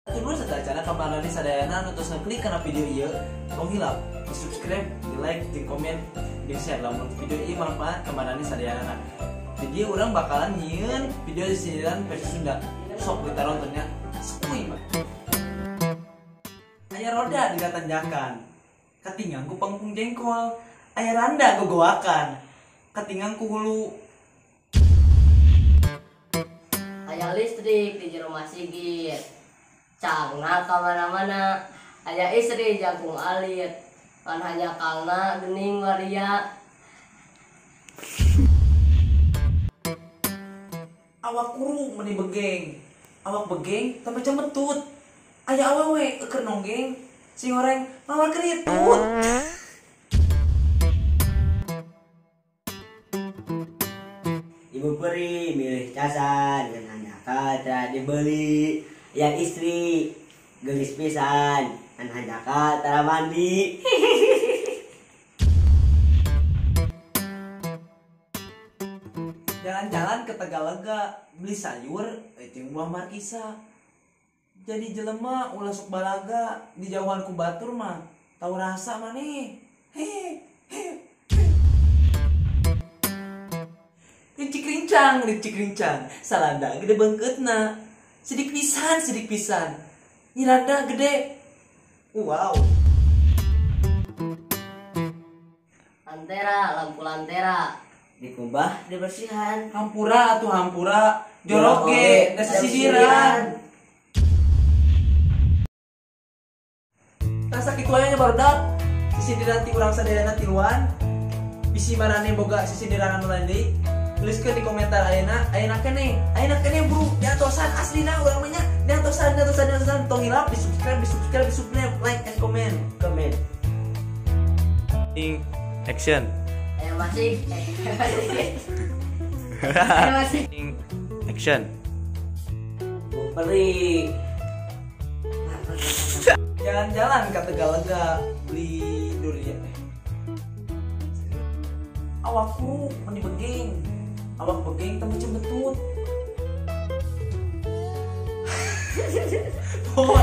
Turun sateuacanna ka maraneh sadayana nu tos ngeklik kana video ieu, tong hilap di subscribe, di like, di komen, di share lamun video ieu manfaat ka maraneh sadayana. Jadi urang bakalan nyieun video sindiran versi Sunda. Sok ditaronton nya. Skuy mah. Aya roda dina tanjakan. Katingang ku pangpung jengkol. Aya randa gogoakan. Katingang ku hulu. Aya listrik di jero masigit. Cangna ka mana-mana. Aya istri jangkung alit. Kan hanya kalna gening waria. Awak kuru meni begeng. Awak begeng tambah cembetut. Aya awewe keur nonggeng sing goreng mawar keritut. Ibu peri milih casan dan hanjakal tara dibeli. Yang istri gelis pisan dan hanjakal tara mandi. Jalan-jalan ke Tegalega beli sayur jeung buah markisa. Jadi jelema ulah sok balaga di jauhan ku batur mah tau rasa maneh. Hehe. Rincik rincang, salanda gede bengkeutna. Sidik pisan. Nyiranda gede. Wow. Lantera, lampu lantera. Dikumbah dibersihan. Hampura atuh hampura, jorok ge da sisidiran. Rasa kitu aya nya barudak. Sisindiran ti urang sadayana tiluan. Bisi marane boga sisindiran anu lain deui. Tuliskeun di komentar ayeuna, ayeuna keneh bro, diantosan aslina urang mah nya, diantosan, tong hilap di subscribe, like and comment. Komen. Action. Ayo masih. Ayo masih. Action. Bu peri. Jalan-jalan ke Tegalega beli durian. Awakku meni begeng. Awak begeng tambah cembetut. Oh.